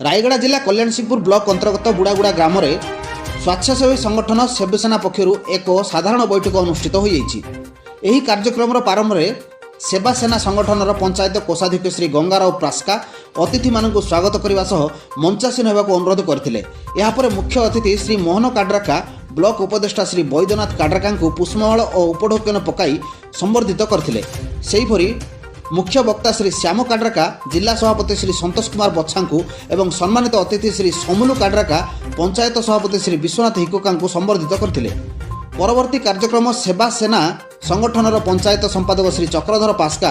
ରାୟଗଡ଼ା ଜିଲ୍ଲା କଲ୍ୟାଣସିଂହପୁର ବ୍ଲକ ଅନ୍ତର୍ଗତ ବୁଡ଼ାଗୁଡ଼ା ଗ୍ରାମରେ ସ୍ୱେଚ୍ଛାସେବୀ ସଂଗଠନ ସେବାସେନା ପକ୍ଷରୁ ଏକ ସାଧାରଣ ବୈଠକ ଅନୁଷ୍ଠିତ ହୋଇଯାଇଛି। ଏହି କାର୍ଯ୍ୟକ୍ରମର ପ୍ରାରମ୍ଭରେ ସେବାସେନା ସଂଗଠନର ପଞ୍ଚାୟତ କୋଷାଧ୍ୟକ୍ଷ ଶ୍ରୀ ଗଙ୍ଗାରାଓ ପ୍ରାସ୍କା ଅତିଥିମାନଙ୍କୁ ସ୍ୱାଗତ କରିବା ସହ ମଞ୍ଚାସୀନ ହେବାକୁ ଅନୁରୋଧ କରିଥିଲେ। ଏହାପରେ ମୁଖ୍ୟ ଅତିଥି ଶ୍ରୀ ମୋହନ କାଡ୍ରାକା ବ୍ଲକ ଉପଦେଷ୍ଟା ଶ୍ରୀ ବୈଦ୍ୟନାଥ କାଡ୍ରାକାଙ୍କୁ ପୁଷ୍ପମାଳ ଓ ଉପଢୌକନ ପକାଇ ସମ୍ବର୍ଦ୍ଧିତ କରିଥିଲେ। ସେହିପରି ମୁଖ୍ୟ ବକ୍ତା ଶ୍ରୀ ଶ୍ୟାମ କାଡ୍ରାକା ଜିଲ୍ଲା ସଭାପତି ଶ୍ରୀ ସନ୍ତୋଷ କୁମାର ବଛାଙ୍କୁ ଏବଂ ସମ୍ମାନିତ ଅତିଥି ଶ୍ରୀ ସମୁଲୁ କାଡ୍ରାକା ପଞ୍ଚାୟତ ସଭାପତି ଶ୍ରୀ ବିଶ୍ୱନାଥ ହିକୋକାଙ୍କୁ ସମ୍ବର୍ଦ୍ଧିତ କରିଥିଲେ। ପରବର୍ତ୍ତୀ କାର୍ଯ୍ୟକ୍ରମ ସେବା ସେନା ସଂଗଠନର ପଞ୍ଚାୟତ ସମ୍ପାଦକ ଶ୍ରୀ ଚକ୍ରଧର ପାସ୍କା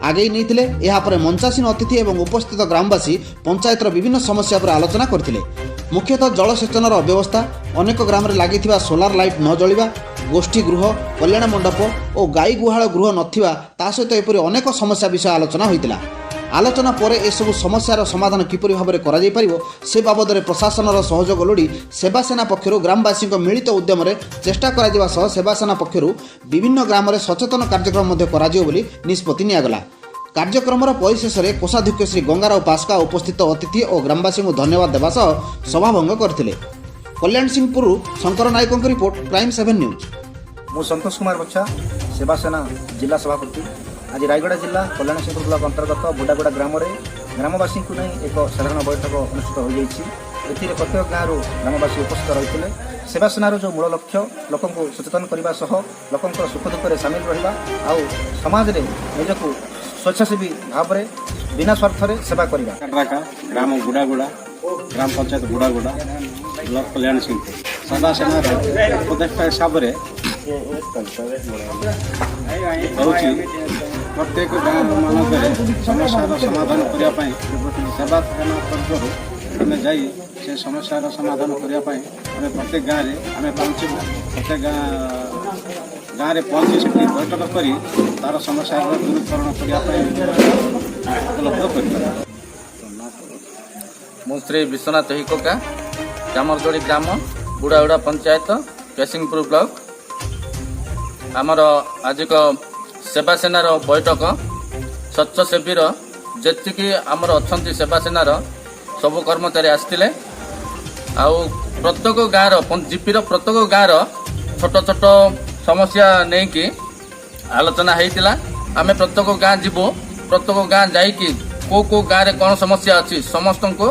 ଆଗେଇ ନେଇଥିଲେ। ଏହାପରେ ମଞ୍ଚାସୀନ ଅତିଥି ଏବଂ ଉପସ୍ଥିତ ଗ୍ରାମବାସୀ ପଞ୍ଚାୟତର ବିଭିନ୍ନ ସମସ୍ୟା ଉପରେ ଆଲୋଚନା କରିଥିଲେ। ମୁଖ୍ୟତଃ ଜଳସେଚନର ଅବ୍ୟବସ୍ଥା, ଅନେକ ଗ୍ରାମରେ ଲାଗିଥିବା ସୋଲାର ଲାଇଟ୍ ନ ଜଳିବା, ଗୋଷ୍ଠୀ ଗୃହ, କଲ୍ୟାଣ ମଣ୍ଡପ ଓ ଗାଈ ଗୁହାଳ ଗୃହ ନଥିବା, ତା ସହିତ ଏପରି ଅନେକ ସମସ୍ୟା ବିଷୟ ଆଲୋଚନା ହୋଇଥିଲା। ଆଲୋଚନା ପରେ ଏସବୁ ସମସ୍ୟାର ସମାଧାନ କିପରି ଭାବରେ କରାଯାଇପାରିବ, ସେ ବାବଦରେ ପ୍ରଶାସନର ସହଯୋଗ ଲୋଡ଼ି ସେବାସେନା ପକ୍ଷରୁ ଗ୍ରାମବାସୀଙ୍କ ମିଳିତ ଉଦ୍ୟମରେ ଚେଷ୍ଟା କରାଯିବା ସହ ସେବାସେନା ପକ୍ଷରୁ ବିଭିନ୍ନ ଗ୍ରାମରେ ସଚେତନ କାର୍ଯ୍ୟକ୍ରମ ମଧ୍ୟ କରାଯିବ ବୋଲି ନିଷ୍ପତ୍ତି ନିଆଗଲା। କାର୍ଯ୍ୟକ୍ରମର ପରିଶେଷରେ କୋଷାଧ୍ୟକ୍ଷ ଶ୍ରୀ ଗଙ୍ଗାରାଓ ପାସ୍କା ଉପସ୍ଥିତ ଅତିଥି ଓ ଗ୍ରାମବାସୀଙ୍କୁ ଧନ୍ୟବାଦ ଦେବା ସହ ସଭାଭଙ୍ଗ କରିଥିଲେ। କଲ୍ୟାଣସିଂହପୁରରୁ ଶଙ୍କର ନାୟକଙ୍କ ରିପୋର୍ଟ, ପ୍ରାଇମ୍ 7 ନ୍ୟୁଜ୍। ମୁଁ ସନ୍ତୋଷ କୁମାର ବଛା, ସେବାସେନା ଜିଲ୍ଲା ସଭାପତି। ଆଜି ରାୟଗଡ଼ା ଜିଲ୍ଲା କଲ୍ୟାଣସିଂହପୁର ବ୍ଲକ ଅନ୍ତର୍ଗତ ବୁଡ଼ାଗୁଡ଼ା ଗ୍ରାମରେ ଗ୍ରାମବାସୀଙ୍କୁ ନେଇ ଏକ ସାଧାରଣ ବୈଠକ ଅନୁଷ୍ଠିତ ହୋଇଯାଇଛି। ଏଥିରେ ପ୍ରତ୍ୟେକ ଗାଁରୁ ଗ୍ରାମବାସୀ ଉପସ୍ଥିତ ରହିଥିଲେ। ସେବାସେନାର ଯେଉଁ ମୂଳ ଲକ୍ଷ୍ୟ, ଲୋକଙ୍କୁ ସଚେତନ କରିବା ସହ ଲୋକଙ୍କର ସୁଖ ଦୁଃଖରେ ସାମିଲ ରହିବା ଆଉ ସମାଜରେ ନିଜକୁ ସ୍ୱେଚ୍ଛାସେବୀ ଭାବରେ ବିନା ସ୍ୱାର୍ଥରେ ସେବା କରିବା। କାଟ୍ରାକା, ଗ୍ରାମ ଗୁଡ଼ାଗୁଡ଼ା, ଗ୍ରାମ ପଞ୍ଚାୟତ ଗୁଡ଼ାଗୁଡ଼ା, ବ୍ଲକ କଲ୍ୟାଣସିଂହପୁର। ସେବାସେନାର ଉପଦେଷ୍ଟା ହିସାବରେ ହେଉଛି, ପ୍ରତ୍ୟେକ ଗାଁ ମାନଙ୍କରେ ସମସ୍ୟାର ସମାଧାନ କରିବା ପାଇଁ ସେବା ସେନା ତରଫରୁ ଆମେ ଯାଇ ସେ ସମସ୍ୟାର ସମାଧାନ କରିବା ପାଇଁ ଆମେ ପ୍ରତ୍ୟେକ ଗାଁରେ ଆମେ ପହଞ୍ଚିବୁ। ପ୍ରତ୍ୟେକ ଗାଁ ଗାଁରେ ପହଞ୍ଚି ସେଠି ବୈଠକ କରି ତାର ସମସ୍ୟାର ଦୂରୀକରଣ କରିବା ପାଇଁ ଉପଲବ୍ଧ କରିପାରିବା। ମୁଁ ଶ୍ରୀ ବିଶ୍ୱନାଥ ହିକୋକା, ଚାମରଯୋଡ଼ି ଗ୍ରାମ, ବୁଡ଼ାଗୁଡ଼ା ପଞ୍ଚାୟତ, କେସିଂପୁର ବ୍ଲକ। ଆମର ଆଜିକ ସେବାସେନାର ବୈଠକ, ସ୍ୱଚ୍ଛସେବୀର ଯେତିକି ଆମର ଅଛନ୍ତି, ସେବାସେନାର ସବୁ କର୍ମଚାରୀ ଆସିଥିଲେ। ଆଉ ପ୍ରତ୍ୟେକ ଗାଁର, ଜିପିର ପ୍ରତ୍ୟେକ ଗାଁର ଛୋଟ ଛୋଟ ସମସ୍ୟା ନେଇକି ଆଲୋଚନା ହେଇଥିଲା। ଆମେ ପ୍ରତ୍ୟେକ ଗାଁ ଯିବୁ। ପ୍ରତ୍ୟେକ ଗାଁ ଯାଇକି କୋଉ କୋଉ ଗାଁରେ କ'ଣ ସମସ୍ୟା ଅଛି, ସମସ୍ତଙ୍କୁ